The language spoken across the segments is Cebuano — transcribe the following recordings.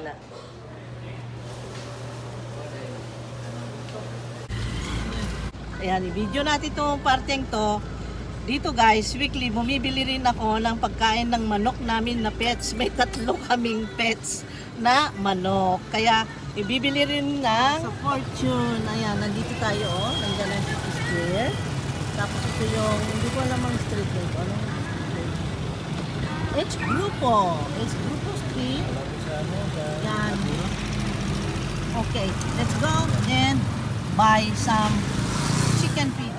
Na. Ayan, i-video natin itong parteng to. Dito guys, weekly, bumibili rin ako ng pagkain ng manok namin na pets. May tatlo kaming pets na manok. Kaya, ibibili rin ng sa Fortune. Ayan, nandito tayo oh. Nandiyan ang City Square. Tapos ito yung, hindi ko alam ang street na ito. Anong street? H Grupo. H Grupo Street. Yan. Okay, let's go and buy some chicken feet.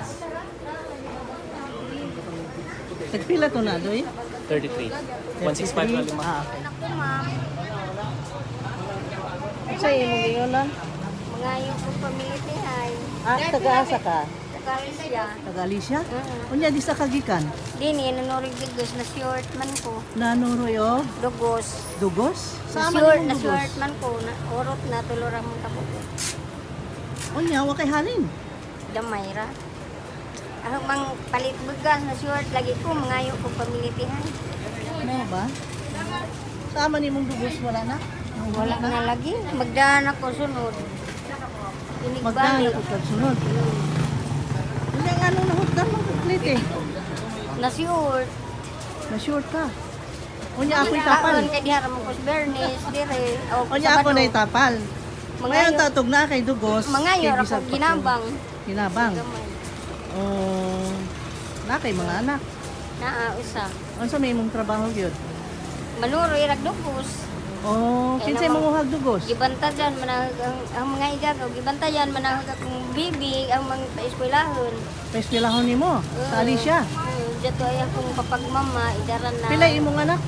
Tagpila to na, Doy? 33. 165 na lima. Ah, okay. Sa imo gayon lang? Mga yung kong pamilitihay. Ah, taga-asa ka? Taga-Alicia. Taga-Alicia? Mm. Unya, di sa kagikan? Dini, nanurig dugos. Na short man ko. Nanuroy o Dugos. Dugos? Na Sa man short, imong na dugos? short man ko. Na, urot na tulurang mong kabuko. Unya, wa kay halin. Damay ra. Ako mang palit bugas na short lagi ko. Mga yung kong pamilitihay. Mo ba? Sa man imong dugos, wala na? Wala na lagi. Magdaan ako sunod. Magdaan Inigbalik. ako kag sunod. Unya, nga nung nahutdan mo complete eh. Na short. Na short ka. Unya, ako'y tapal. Kaon kay diha ra mo kus Bernice dire. O Unya, ako na itapal. Mga Ngayon tatog na kay dugos. Mga kay yo ra bisag ko pa ginabang. Ginabang. Gamay. Oh, na kay mga anak. Naa usa. Unsa may imong trabaho gyud? Manuroy rag dugos. Oh, Kaya kinsay namang- manguhag dugos? Gibantayan manahag ang mga igagaw, gibantayan manahag akong bibi ang mga paeskwelahon. Paeskwelahon nimo sa Alicia. Jato ay akong papagmama idaran na. Pila imong anak?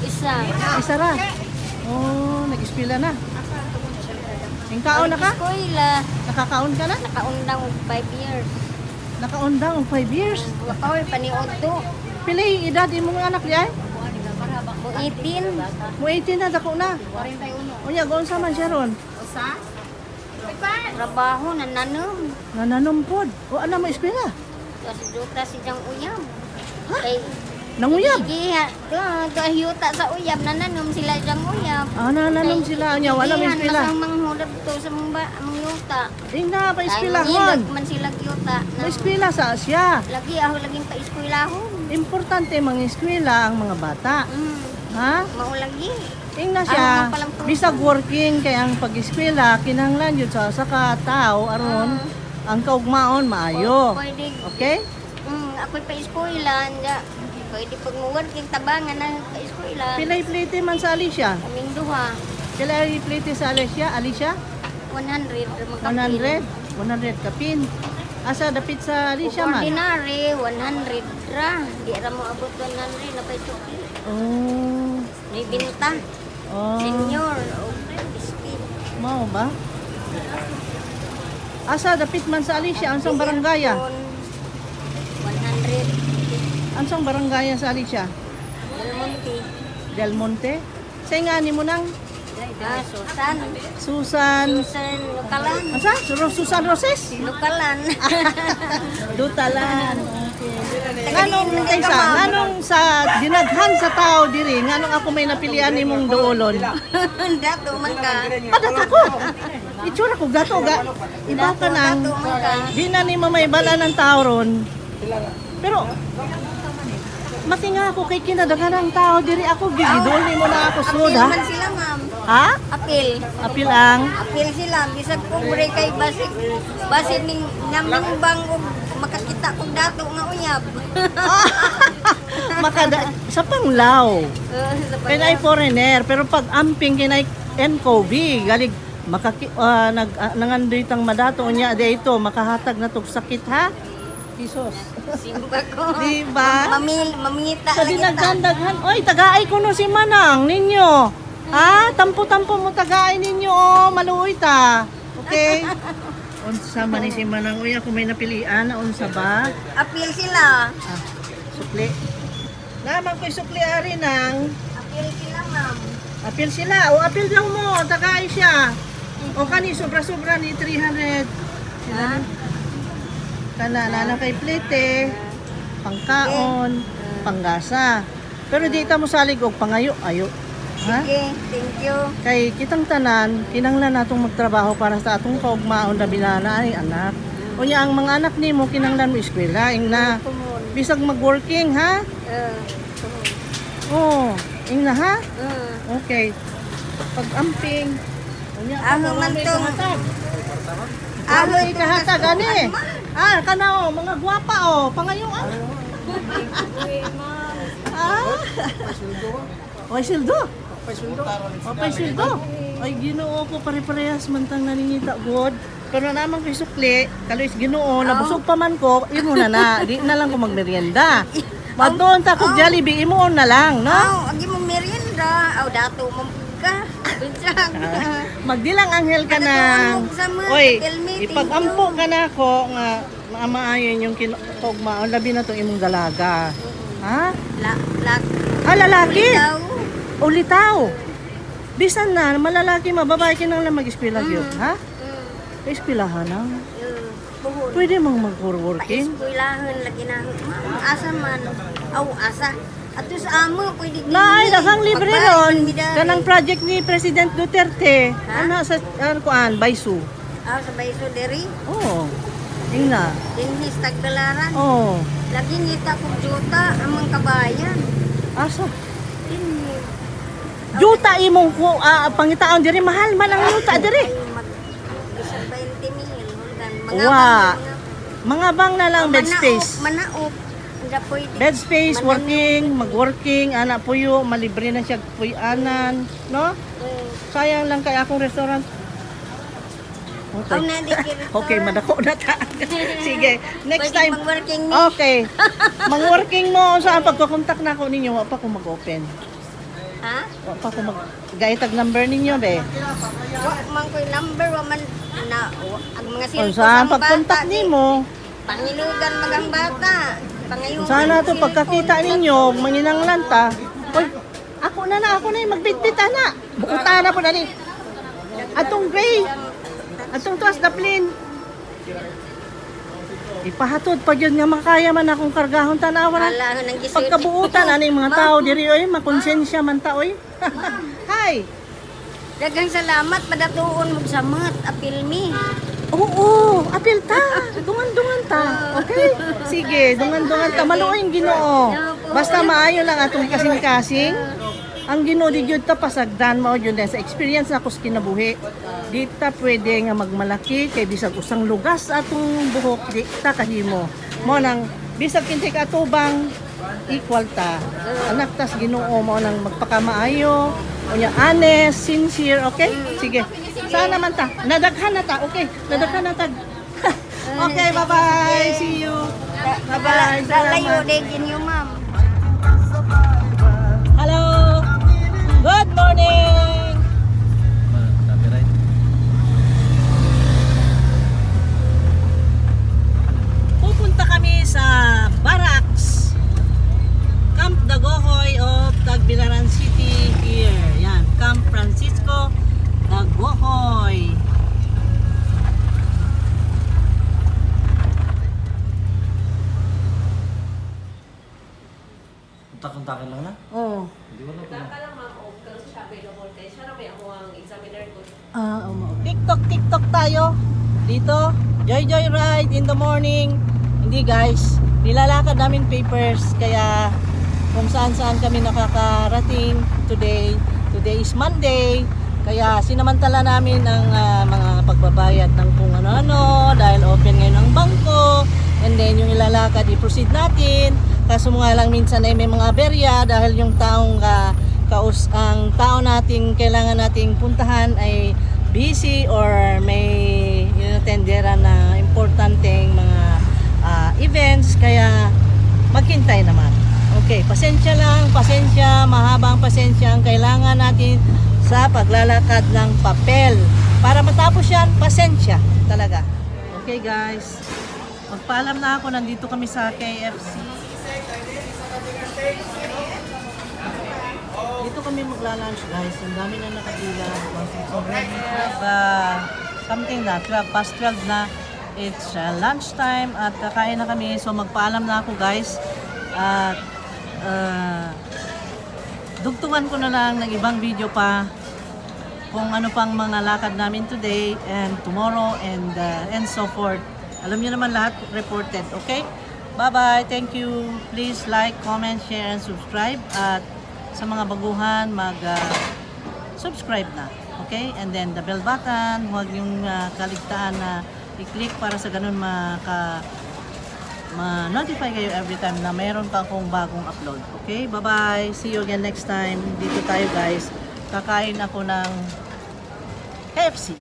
Isa. Isa ra. Oh, nag-eskwela na. Ingkaon na ka? Eskwela, Nakakaon ka na? nakaundang og 5 years. Nakaundang og 5 years. Wakaw paniod to. Pila yung edad imong anak di ay? Mo 18. Mo 18 na dako na. Unya goon sa man siya ron? Trabaho na nanom. Nananumpod. O ana mo eskwela? Kasi duta si Jang Uyab. Kay Nanguyab. Giha, to, to yuta sa uyab nananom sila Jang Uyab. Ah, nananom sila. Unya wala mo Gihan, eskwela. Masang manghulab to sa mga ba, mga yuta. Ingna pa eskwelahon. Ay, man sila yuta. Mo eskwela sa siya. Lagi ako laging paeskwelahon. Importante mga eskwela ang mga bata. Ha? Mao lagi. Ingna siya, Ano man palang bisag working kay ang pag-eskwela kinahanglan yun sa ka tao aron ang kaugmaon maayo. Pwede, Okay? Ako'y paeskwela. Nya, pwede pag mo working tabangan na paeskwela. Pilay plate man sa Alicia. Kaming duha. Pilay plate sa Alicia, Alicia 100 ra man kapin. 100, 100 kapin. Asa dapit sa Alicia man? Ordinary, 100 ra. Di ra mo abot 100 na pay sukli. Oh. May binta. Oh. Senior o biscuit. Mao ba? Asa dapit man sa Alicia, unsang barangaya? 100. Unsang barangaya sa Alicia? Del Monte. Del Monte? Sa nga ni mo nang Ah, Susan. Susan. Susan Lukalan. Asa? Susan Roses? Lukalan. Dutalan. Okay. Nganong kaysa, nganong sa dinaghan sa tao diri, nganong ako may napilian nimong duolon? Dato man ka. Padato ko. Itsura ko gato ga. Iba ka nang Dato man ka. di na ni mamay bala ng tao ron. Pero matinga ako kay kinadaghan ang tao diri ako gigidol nimo na ako sud Apil ha. man sila, ma'am. Ha? Apil. Apil ang Apil sila. Bisag pobre kay basig basig ning namimbang og makakita kog dato nga uyab. Makada sa panglaw. Sa Kinay foreigner, pero pag amping kinay NCOV, galig makaki nag nangandoy tang madato niya dito makahatag na tog sakit ha. Jesus. Simba ko. Di ba? Mamil, mamingita Sa lang kita. dinaghan-daghan, oy tagaay ko no si Manang ninyo. Ha? Tampo-tampo mo tagaay ninyo oh, maluoy ta. Okay? Unsa man ni si Manang uy ako may napilian na unsa ba? Apil sila. Ah, sukli. Naman ko'y sukli ari nang Apil sila, ma'am. Apil sila. O, apil daw mo. Tagay siya. O, kani, sobra-sobra ni 300. Sila Ha? Kana, nana kay plete, pangkaon, panggasa. Pero di ta mo salig og pangayo. Ayo. Ha? Sige, thank you. Kay kitang tanan, kinanglan natong magtrabaho para sa atong kaugmaon na binana ay anak. Unya ang mga anak nimo kinanglan mo eskwela, ingna. Kumon. Bisag mag-working ha? Kumon. Oh, ingna ha? Okay. Pag-amping. Unya Aho ako man may tong- kahatag. Aho Aho itong kahatag kastuan, ani. ma'am. Ah, kana oh, mga gwapa oh, pangayo ah. Ah. Oy, sildo. Oy, sildo. Ay, Ginoo ko pare-parehas man tang naningita god. Pero namang kay sukli, kaluis Ginoo, nabusog pa man ko, imo na na, di na lang ko magmerienda. Madon ta kog Jollibee, imo na lang, no? Aw, agi mo merienda. Aw, dato mo ka. Binsag. Magdilang anghel ka na. Pagkatuon mo sa mga Oy, tell me, thank ipagampo you. ka na ako nga maamaayon yung kinukugmaon labi na tong imong dalaga. Ha? La, la, Ah, lalaki. Ikaw. Ulitaw. Bisan na malalaki mababae kinang lang mag-eskwela gyud, ha? Eskwelahan na. Buhol. Pwede mong mag-working. Paeskwelahan lagi na. Ma'am, asa man. Aw, asa. Ato sa amo, pwede Na ay daghang libre Pagbahay, ron. midari. Kanang project ni President Duterte. Ha? Ana sa ano kuan, Baisu. Aw, sa Bayso diri. Oo. Ingna. Dinhis tagdalaran. Oo. Lagi ngita kong juta amang kabayan. Asa? Dinhi. Yuta imong ku pangitaon diri, mahal man ang yuta diri. Ay, mag bisag 20 mil. Hulgan. Mga Wa. bang, mga Mga bang na lang bed space. Manaop. Hindi pwede. Bed space, Mananaop. working, mag-working, ana puyo, malibre na siya puyanan, no? Sayang lang kay akong restaurant. Okay. Aw, na, di kiri- Okay, madako na ta. Sige, next Pwede time. mag-working ni. Okay. Mag-working mo sa pagkocontact na ako ninyo, wa pa ko mag-open. Ha? Wa pa ko mag gaitag number ninyo be. Wa man ko'y number, wa man na wa, ang mga O cellphone sa ang pag-contact bata, nimo, Panginugan mag ang bata. Pangayugan. sana to pagkakita ninyo, manginanglan ta. Oy, ako na yung magbitbit ana. Bukuta na po na ni. Atong gray. Atong tuas daplin. Ipahatod pag yun nga makaya man akong kargahon tanawa na. Wala nang gisulti. Pagkabuutan ani mga tao diri oy, makonsensya man ta oy. Hi. Daghang salamat padatuon mo sa mat apil mi. Oo, apil ta. Dungan-dungan ta. Okay? Sige, dungan-dungan ta. Maluoy ang Ginoo. Basta maayo lang atong kasing-kasing. Ang Ginoo di gyud ta pasagdan mao gyud sa experience nako sa kinabuhi. Di ta pwede nga magmalaki kay bisag usang lugas atong buhok di ta kahimo. Mo nang bisag kinsay katubang equal ta. Anak tas Ginoo mao nang magpakamaayo, unya honest, sincere, okay? Sige. Sana man ta. Nadaghan na ta. Okay, nadaghan na ta. Okay, bye-bye. See you. Bye-bye. Lalayo Salamat. din inyo, ma'am. Hello. Good morning. Copyright. Pupunta kami sa Barracks. Camp Dagohoy of Tagbilaran City here. Yan, Camp Francisco Dagohoy. Kontak-kontakin lang na. Oh. Hindi wala pa. Ah, um, TikTok, TikTok tayo. Dito, Joy Joy Ride in the morning. Hindi guys, nilalakad namin papers kaya kung saan saan kami nakakarating today. Today is Monday. Kaya sinamantala namin ang mga pagbabayad ng kung ano-ano dahil open ngayon ang bangko. And then yung ilalakad, i-proceed natin. Kaso nga lang minsan ay may mga aberya dahil yung taong kaus ang tao nating kailangan nating puntahan ay busy or may inatendera na importanteng mga events kaya maghintay naman. Okay, pasensya lang, pasensya, mahabang pasensya ang kailangan natin sa paglalakad ng papel. Para matapos yan, pasensya talaga. Okay guys, magpaalam na ako, nandito kami sa KFC. Dito kami magla-lunch guys. Ang dami na nakapila. 12, something na, 12, past 12 na. It's lunchtime at kakain na kami. So magpaalam na ako guys. At Dugtungan ko na lang ng ibang video pa kung ano pang mga lakad namin today and tomorrow and so forth. Alam niyo naman lahat reported, okay? Bye-bye. Thank you. Please like, comment, share, and subscribe. At sa mga baguhan, mag subscribe na. Okay? And then the bell button, huwag yung kaligtaan na i-click para sa ganun ma-notify kayo every time na mayroon pa akong bagong upload. Okay? Bye-bye. See you again next time. Dito tayo, guys. Kakain ako ng KFC.